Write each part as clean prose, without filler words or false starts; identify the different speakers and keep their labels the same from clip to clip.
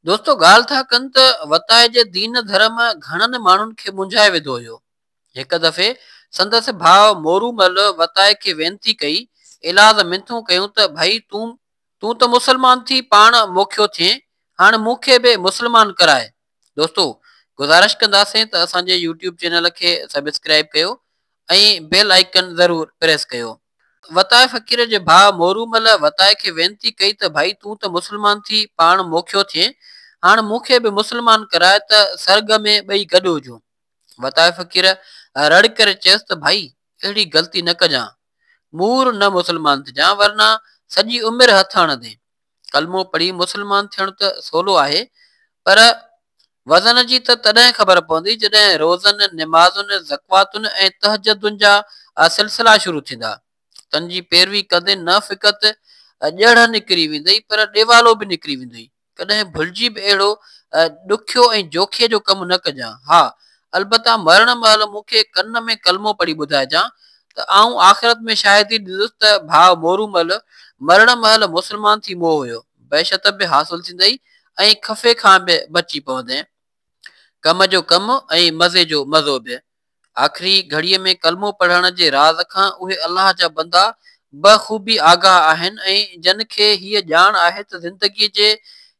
Speaker 1: دوستو ڳالهه ٿا ڪن ته وتائي جي دين ڌرم گهڻن ماڻهن کي مونجهائي وڌو هيو. هڪ دفعي سندس ڀاء مورومل وتائي کي وينتي ڪئي، ايلاز منٿون ڪيون ته ڀئي تون تون ته مسلمان ٿي پاڻ موکيو ٿئين، هاڻ مون کي به مسلمان ڪراء. دوستو گذارش ڪنداسين ته اسان جي يوٽيوب چينل کي سبسڪرائيب ڪيو ۽ بيل آئيڪن ضرور پريس ڪيو. وتائي فقير جي ڀاء مورومل وتائي کي وينتي ڪئي ته ڀائي تون ته مسلمان ٿي پاڻ موکيو ٿئين، هاڻ مون کي به مسلمان ڪراء ته سرڳ ۾ ٻئي گڏ هجون. وتائي فقير رڙ ڪري چيس ته ڀائي اهڙي غلطي نه ڪجان، مور نه مسلمان ٿجان ورنه سڄي عمر هٿ هڻندين. ڪلمو پڙهي مسلمان ٿيڻ ته سولو آهي پر وزن جي ته تڏهن خبر پوندي جڏهن روزن، نمازن، زڪواتن ۽ تهجدن جا سلسلا شروع ٿيندا. تن جي پيروي ڪندي نه فقط ڄڙهه نڪري ويندئي پر ڏيوالو به نڪري ويندئي. ڪڏهن ڀلجي به اهڙو ڏکيو ۽ جوکي جو ڪم نه ڪجان. ها، البته مرڻ مهل مون کي ڪن ۾ ڪلمو پڙهي ٻڌائجان ته آئون آخرت ۾ شاهدي ڏيندس ته ڀاء مورومل مرڻ مهل مسلمان ٿي مئو هيو. بهشت به حاصل ٿيندئي ۽ خفي کان به بچي پوندين. ڪم جو ڪم ۽ مزي جو مزو به. آخري گهڙيء ۾ ڪلمو پڙهڻ جي راز کان اهي الله جا بندا بخوبي آگاهه آهن ۽ جن کي هيء ڄاڻ آهي ته زندگيء جي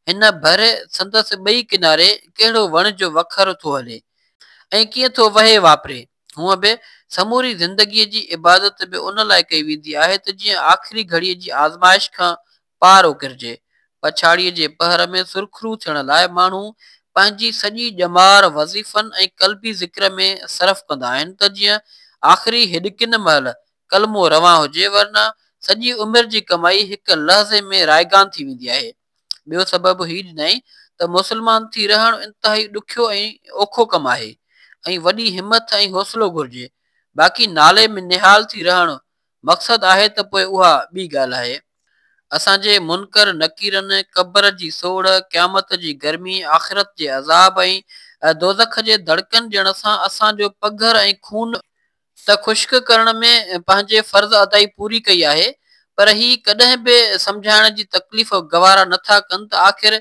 Speaker 1: هن ڀر سندس ٻئي ڪناري ڪهڙو وڻج وکر ٿو هلي ۽ ڪيئن ٿو وهي واپري. هونء به سموري زندگيء جي عبادت به ان لاء ڪئي ويندي آهي ته جيئن آخري گهڙيء جي آزمائش کان پار اڪرجي. پڇاڙيء جي پهر ۾ سرخرو ٿيڻ لاء ماڻهو پنهنجي سڄي ڄمار وظيفن ۽ قلبي ذڪر ۾ صرف ڪندا آهن ته جيئن آخري هڏڪين مهل ڪلمو روان هجي ورنه سڄي عمر جي ڪمائي هڪ لحظي ۾ رائگان ٿي ويندي آهي. ٻيو سبب هي ڏنائين ته مسلمان ٿي رهڻ انتهائي ڏکيو ۽ اوکو ڪم آهي ۽ وڏي همٿ ۽ حوصلو گهرجي. باقي نالي ۾ نهال ٿي رهڻ مقصد آهي ته پوء اها ٻي ڳالهه آهي. اسان جي منڪر نڪيرن قبر جي سوڙهه، قيامت جي گرمي، آخرت جي عذاب ۽ دوزخ جي دڙڪن ڏيڻ سان اسان جو پگهر ۽ خون ته خشڪ ڪرڻ ۾ پنهنجي فرض ادائي پوري ڪئي آهي پر هي ڪڏهن به سمجهائڻ جي تڪليف گوارا نه ٿا ڪن ته آخر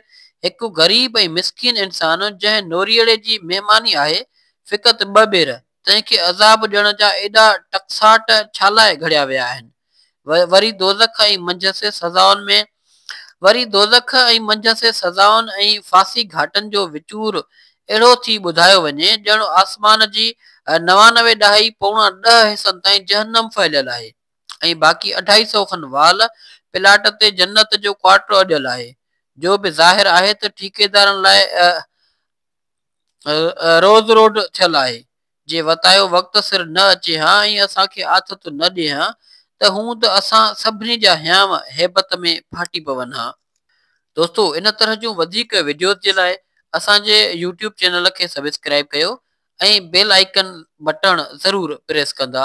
Speaker 1: هڪ غريب ۽ مسڪين انسان جنهن نوريئڙي جي مهماني آهي فقط ٻه ٻير تنهن کي عذاب ڏيڻ جا ايڏا ٽڪساٽ ڇا لاء گهڙيا ويا آهن؟ وري دوزخ ۽ منجهس سزائن ۾ وري دوزخ ۽ منجهس سزائن ۽ ڦاسي گهاٽن جو وچور اهڙو ٿي ٻڌايو وڃي ڄڻ آسمان جي 99 ڏهائي پوڻا ڏهه حصن تائين جهنم ڦهليل آهي ۽ باقي اڍائي سئو کن وال پلاٽ تي جنت جو ڪوارٽر اڏيل آهي جو به ظاهر آهي ته ٺيڪيدارن لاء روز روڊ ٿيل آهي. جي وتايو وقت سر نه اچي ها ۽ اسان کي آٿت نه ڏئي ها ته هوند اسان سڀني جا هيانء هيبت ۾ ڦاٽي پون ها. دوستو ان طرح جون وڌيڪ وڊيوز جي لاء اسان جي يوٽيوب چينل کي سبسڪرائيب ڪيو ۽ بيل آئيڪن بٽڻ ضرور پريس ڪندا.